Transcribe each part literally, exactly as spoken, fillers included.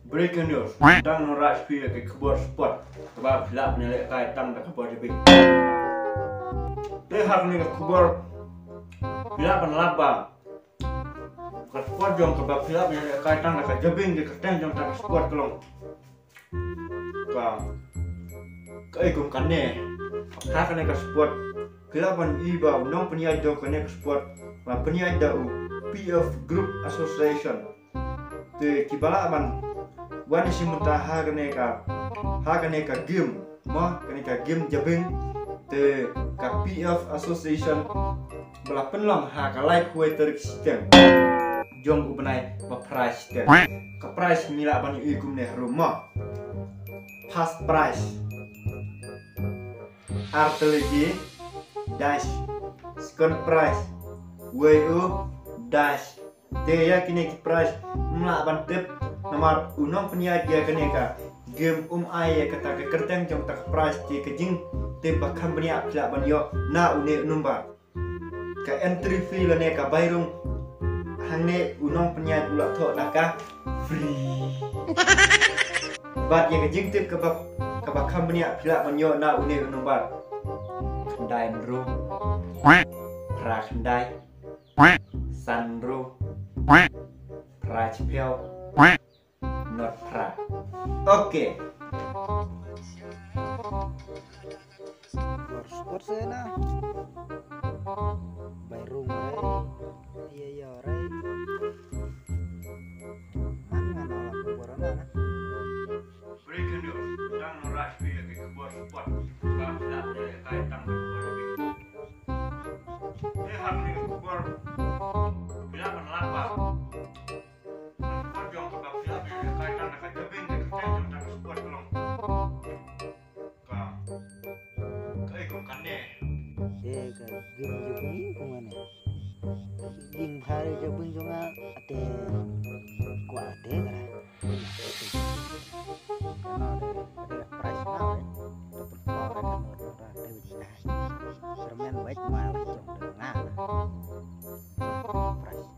Breaking news. Tang nora spi ki khubor sport. Kaba phi lah ban ïalehkai tang da ka khubor jabieng. Te ha kane ka khubor phi lah ban lap ba ka sport jong kaba phi lah ban ïalehkai tang da ka jabieng, ka kyrteng jong kata ka sport ka long ka, kaei kum kane. Ha kane ka sport phi lah ban ïohi ba u nongpynïaid jong kane ka sport ba pynïaid da u P F Group Association. Te kiba lah ban wan ïashim bynta ha kane ka, ha kane ka game, mo, kane ka game jabieng. Te ka P F Association ba la pynlong ha ka laiphew tarik September jong u bnai ba phra September. Ka prize ngi lah ban ïohi kumne harum, mo. First prize ar tylli ki dash. Second prize wei u dash. Te ïa kine ki prize ym lah ban tip namar u nongpynïaid ïa kane ka game um ai ïa kata ka kyrteng jong kata ka prize. Te ka jingtip ba kham bniah phi lah ban ïoh na une u number. Ka entry fee lane ka bai rung hangne u nongpynïaid u la thoh da ka free. Bad ïa ka jingtip kaba, kaba kham bniah phi lah ban ïoh na une u number: khyndai hynriew, phra khyndai, san hynriew, phra chiphew, not phra. Okay. Sport, sport seh na. Bai rung rai. Iya, iya rai. Man ngan ala kubur na. Breaking news. Tang nora spi ki khubor sport. Ba phi lah ban ïalehkai tang da ka khubor jabieng. Te ha kane ka khubor phi lah ban lap ba ka sport jong kaba phi lah ban ïalehkai tang da ka jabieng, ka kyrteng jong kata ka sport ka long ka, kaei kum kane. Te ka game jabieng kum kane. Game bha jabieng jong nga, ate kwah ate kara. Kana de, ate prize na de. Dapat power kan orang ate biji na. Sermen baik malah jong de nga. Prize.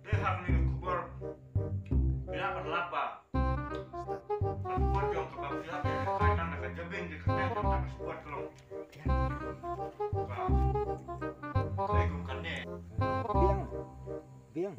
Te ha kane ka khubor phi lah ban lap ba ka sport jong kaba phi lah ban ïalehkai tang da ka jabieng, ka kyrteng jong kata ka sport ka long ka, kaei kum kane. Biang. Biang.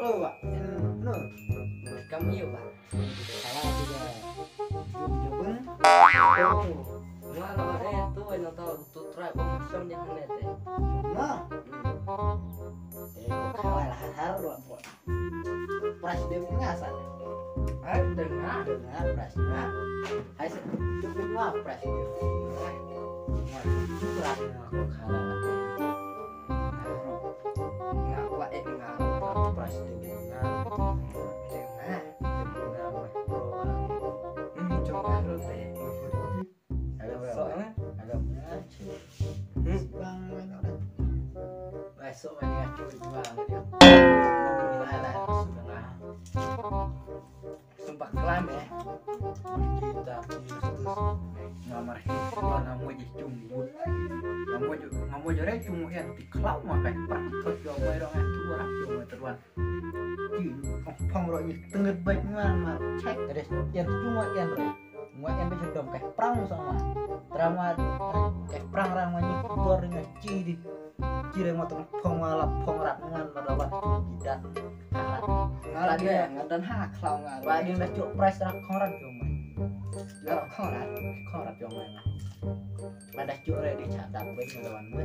Oh, Wak, en Nur. Kam iyo, Wak. Salah juga. Jum jum. Oh. Nga la, eh, tu, eh, nang tahu tu try, oh, macam dia hanya teh. Nah. Eh, kau kalah har, Wak. Prize dia nga san. Ai, dengar, dengar prize nga. Ai, se tu nga prize dia. Nga tu prize nga ko khala. Nga ko ek nga prize dia nga. Dengar, dengar, dengar. Hmm, coba dulu deh. Hello, hello. Hello. Hmm? Bang, mana dah? Masuk mana ngacu dua dia. Mau gimana? Sudah lah. Sumpah kelam, eh. Kita, kita. Ngamar kita, ngamar je cung. Ngamar je, ngamar je re cung, eh, ti kelam makai. Prak, kau jual mai dong, eh, tu orang jual mai teruan. Ki, phong phong ro ni tengget bait ngan ma. Check. Ada yang tu cuma yang re. Ngwa em ba jendom kai prang sa ma. Tra ma kai prang rang ma ni bor ni chi di. Chi reng ma tong phong ma la phong rat ngan ma da wat ki dat. Ngan rat ne, ngan dan ha khlaw ngan. Ba ding da chuk price rat khong rat jong ma. Rat khong rat, khong rat jong ma. Ba da juk re di cha dap wei ma lawan mut.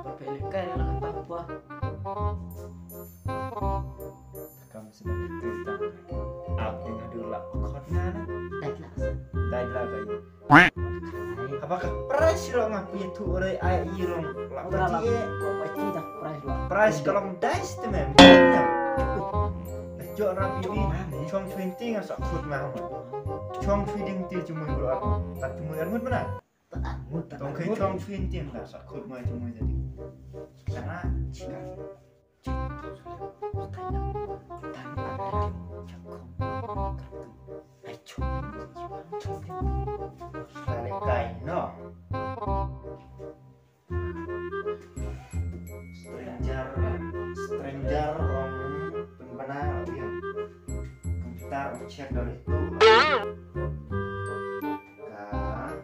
Ba pe le kai la ta pa. Kam sida kita. Ap ing hadu la khot ngan. Dai la. Dai la kai. Haba ka prize lo nga phi tu ore ai i rong la. Ora la. Prize ka long dice te mem. Jok na phi. Chong twenty nga sa khut ma. Chong twenty ti jumui bro. Tat jumui armut mana? Tong kai chong twenty nga sa khut ma jumui jadi. Sana. Stranger, stranger ong pynbna ong. Kumta ong check dari tu. Ka, ka am.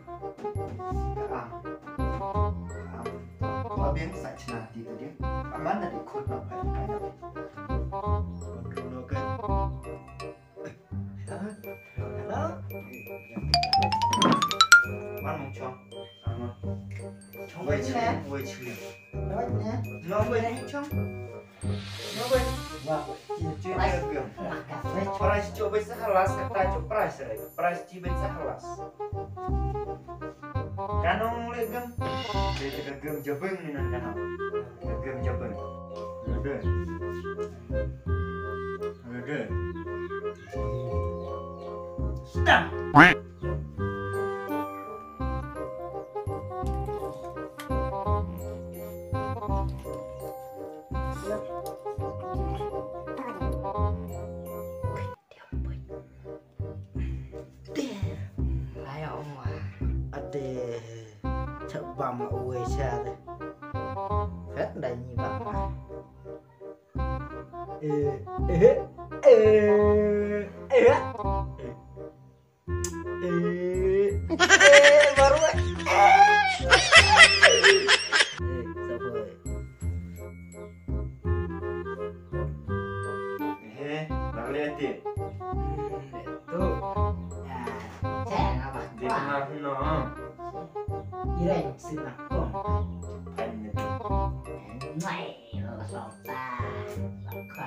Ka am. Ka am sa chna ti tu dia. Aman da di khut na pa. Control no ka. Hello? Wan mong chong. Ano? Chong wei chile. Wei chile. Wei chile. No wei chong. No wei. Wa. Chile chile. Price chok wei sa halas kata chok price re. Price chile wei sa halas. Kanong le gem. Dia kata gem jabeng ni nan kanong. Gem jabeng. Ada. Ada. Stop. Te, ayo ma. Ade, chak bam uwe cha de. Het da ni bam ma. Eh, eh, eh, eh. Eh, eh, baru. Eh. Eh, siapa? Eh, nak lihat dia. Hmm, tu. Ya, saya nak apa? Dia kenal sini, ha? Ireng sini aku. Kan dia. Mai, lo sota. Bakwa.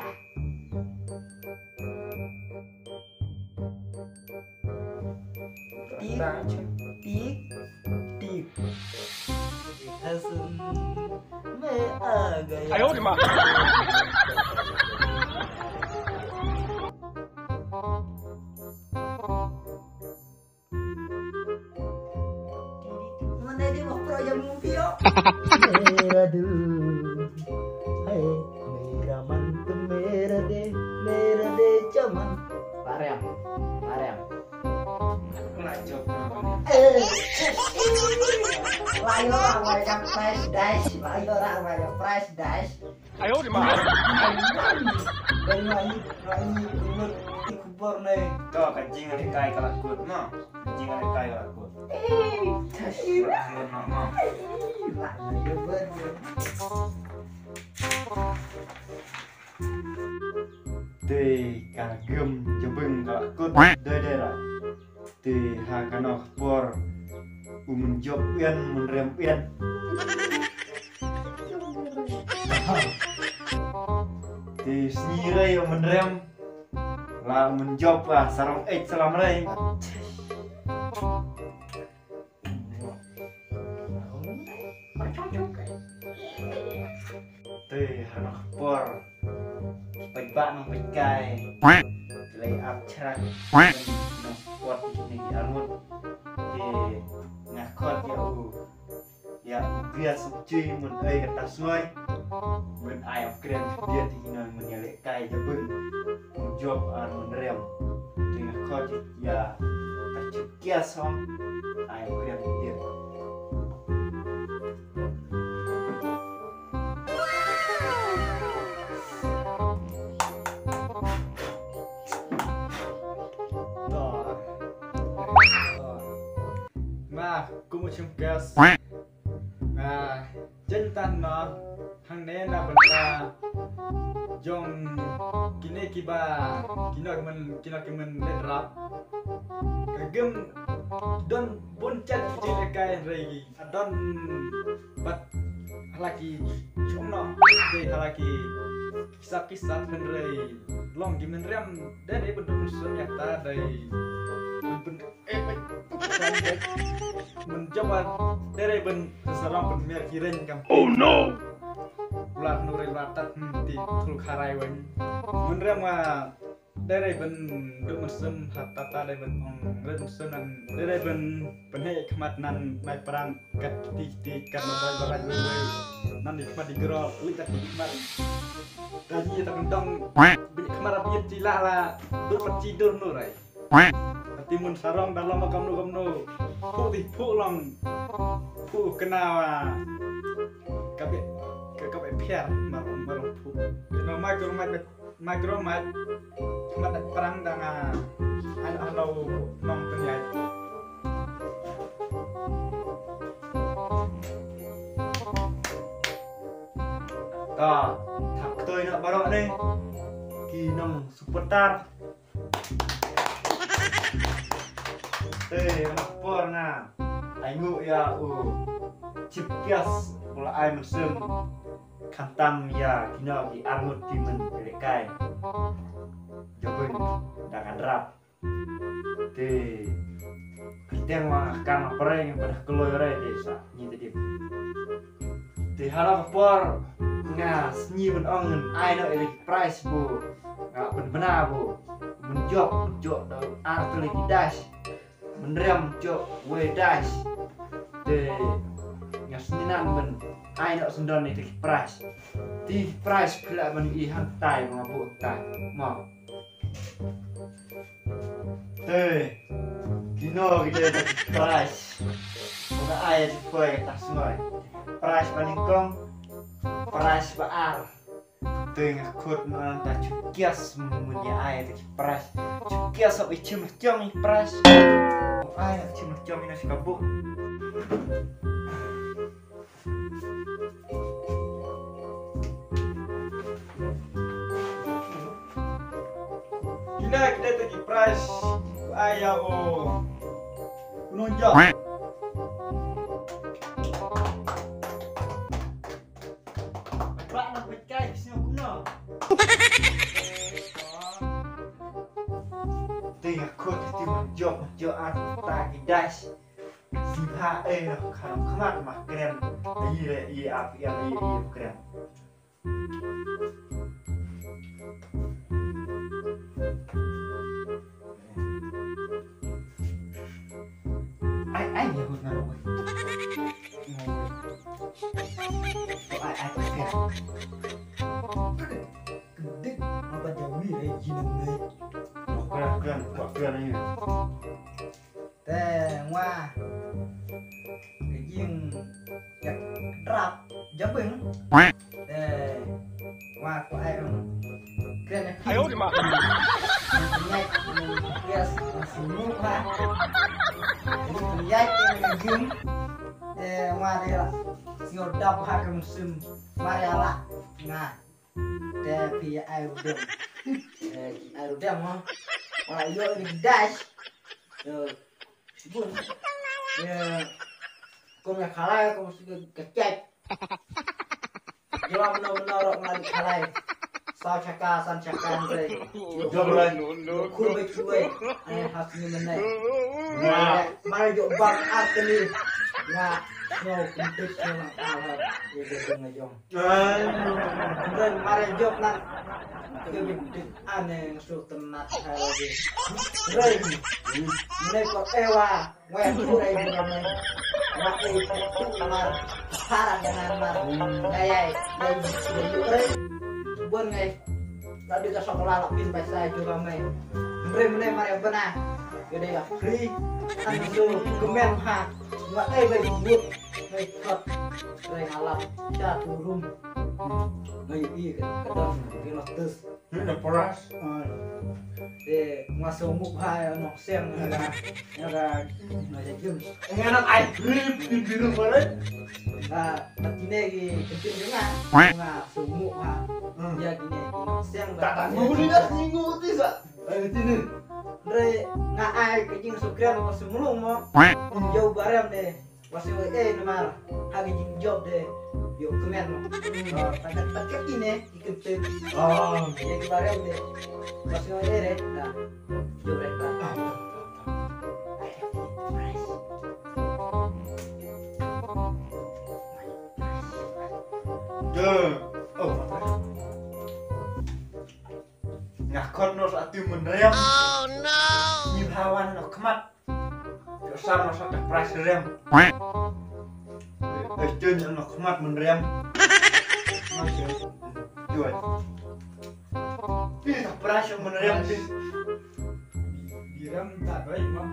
Tik, tik, tik. Hasan, me a gaya. Ayo, di ma. Mana dia mau pro yang movie yo? Mera dil, hai, mera man tu mera de, mera de chaman. Parem, parem. Eh, layo awal ka price dash, layo awal ka price dash. Ayo, di ma. Ayo, ayo, ayo, ayo, ayo, kubur ni. Ka jingïalehkai ka la kut, no? Ka jingïalehkai ka la kut. Eh, ayo, no, no. Ayo, ayo, ayo. Te ka gem jabeng ka la kut. Dei dei la. Te ha kano ka por u mynjop ïan mynrem ïan. Te sngi rei u mynrem la mynjop ka sarong eit salam rei. Te ha kano ka por ki paidbah nongpeitkai ki la ap chrak nong support ïa kine ki arngut. Te nga khot ïa u, ïa u Bias Sukchi, mut ai kata sngewbha mut ai ap kren khyndiat ïa kine, mut ïalehkai jabeng mynjop ar mynrem. Te nga khot ïa ka Sukchi Kias hong ai ap kren khyndiat. Ma, kum u Sukchi Kias. Ma, jan tan ma, hangne na bynta jong Kine kiba, kino ki men, kino ki men leit rap. Ka gem don bun jait ki jingïalehkai hynrei ki don bad ha la ki jong no, dei ha la ki kisap kisap hynrei long ki men riam dei dei ban duk mynsiem ïa kata dei ban, ban, eh, eh, ban jam ban dei dei ban sarong ban mer ki reng kam. Oh no! Lat nu rei lat tat, hmm, ti thul kharai wen. Men riam nga dei dei ban duk mynsiem ha kata dei ban ong dei mynsiem nan dei dei ban pynheh khmat nan mai prang kat kiti kiti kat na bai barai wei wei. Nan di khmat di gro, lik kat di khmat. Dah ni tak dong bi khmat abit ci la la dur pat ci dur nu rei. Ati mun sarong dah lama kamnu kamnu. Phu di phu long. Phu kena wa. Kabe, ka-, kabe phiar marong, marong phu. Kena mai kurmat bet. Micro mic, mat prang dang, ah, ano ano nong pynïaid. Ta, thap ktoi na baroh ne. Ki nong supporter. Te, nga por nga. Ai ngu ïa u. Chief guest, u la ai mynsiem. Khamtam ïa kino ki arngut ki men lehkai. Jabun da ka drap. Te kyrteng wa nga kan pyrshang ïa pyrshang kloi re te sa ngi te dip. Te ha la ka por nga sngi ban ong ngan ai noh ïa ki prize bu nga pynbna bu. Mynjop mynjop da ar tylli ki dash. Mynriam jop wei dash. Te nga sninan ban ai noh sendon ïa ki prize. Te prize phi lah ban i hangtai ba nga buh hangtai. Mo. Te kino kita ïa ki prize. Ba nga ai ïa ki poi ka tah sngoi. Prize ba nyngkong. Prize ba ar. Te nga khot na ta chukias mun ïa ai ta ki prize. Chukias hok i chim chong i prize. Ai ta chim chong i na shika bu. Kina kina ta ki prize. Ai ya o. Kunong jong. Ba na ba kai sñiaw kumno. Te nga khot te man jop man jop a ta ki dash. Sibha eh na kham khmat ma kren. Ayi re i ap i ap i ap kren. Ai ai ya hut na. Ai ai ai. Kedik apa jawi ai jinam ni. Kren kren kren ni. Te ngwa. Kejing yak drap jabeng. Te ngwa ko ai ong. Kren. Ayo di ma. Yes, sunu ha. Ini kejing. Te ngwa de la. Sio dap ha kem sim. Mariala. Nga. Te phi ai rudem. Eh, ai rudem ha. Wa yo ni dash. Yo. Bun. Ya. Kum ya khalai kum si kecek. Yo mano mano rok ngan khalai. Sa chaka san chaka ni. Yo rai. Kur be chuai. Ai has ni menai. Mara jo bang arteli. Nga. No kumtik ni lang ala. Yo jo ngajong. Ai. Ren mare jop nan. Ke bit ane ngesu tenat hai lagi. Ren. Mene ko ewa. Weh tu rai jop nan. Wa e tu mar. Para dengan mar. Ngai ai. Ngai ren. Bon ngai. Lagi ka sekolah lapin bai sai jop mai. Ren mene mare bena. Gede ya free. Ane tu kemen ha. Wa e bai but. Ngai kot. Ren alap. Cha turun. Ngai i ka don. Ngai lotus. Ni na paras. Te nga sngewmut bha ïa u nongsiang nga. Nga ka, nga ka gym. Nga nak ai grip di biru paras. Nga, nga tine ki kentin jong nga. Nga sngewmut bha. Hmm. Ïa kine ki nongsiang. Tak tak nguli dah singgu ti sa. Ai tine. Re nga ai ka jingsngewkren nga sngewmut mo. Ïa u Barem de. Wa sngewbha eh namar ha ka jingjop de ïoh kmen. Pakat pakat ine i kynten. Oh. Ïa ki Barem de. Wa sngewbha eh re. Dah. Jop re. Duh. Oh. Nga khot noh sa tu mynriam. Oh no. Ni hawan noh khmat. Yo sam noh sa tak pras riam. Ai tun noh khmat mynriam. Tuan. Pi tak pras mynriam pi. Riam tak baik mah.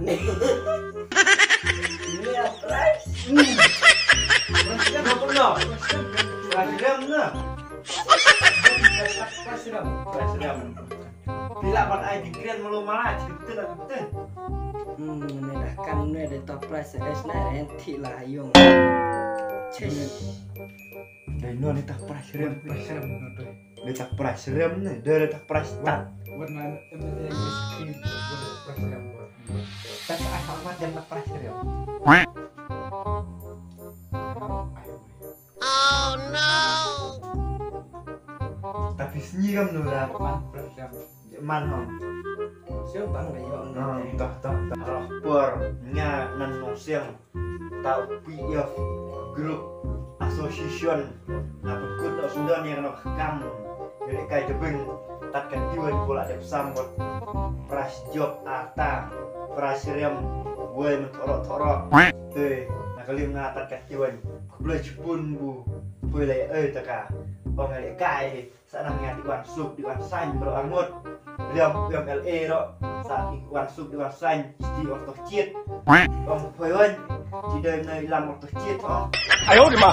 Ni ya pras. Pras riam na. Pras riam. Pras riam. Pila ban ai di kren malu mala cerita lah betul. Hmm, ni dah kan ni dah tak pras es na renti lah ayung. Ces. Dai no ni tak pras riam. Pras riam no tu. Ni tak pras riam ni, dai tak pras tat. Warna M S Cream pras riam. Tak ai amat dan tak pras riam. Oh no. Tapi snyi kam nu la. Man pras riam. Man hom. Siapa nggak yong? Toh toh toh. Arah por nga nan nong siang. Ta u P F group association. Nga pynkut da u sendon ïa kano ka kam. Ïa ka jabeng tat ka tiwan ko la dep sam bot. Pras jop ata. Pras rem. Wei men thorok thorok. Te na ka lim nga tat ka tiwan. Khublei chibun bu. Poi lei ei ta ka. Ong lei kai. Sa nang ïa di wan suk di wan sain bro angut. Liam liam L A ro. Sa di wan suk di wan sain di wan tok chiet. Ong poi wan. Di dai na ilam tok chiet ong. Ayo di ma.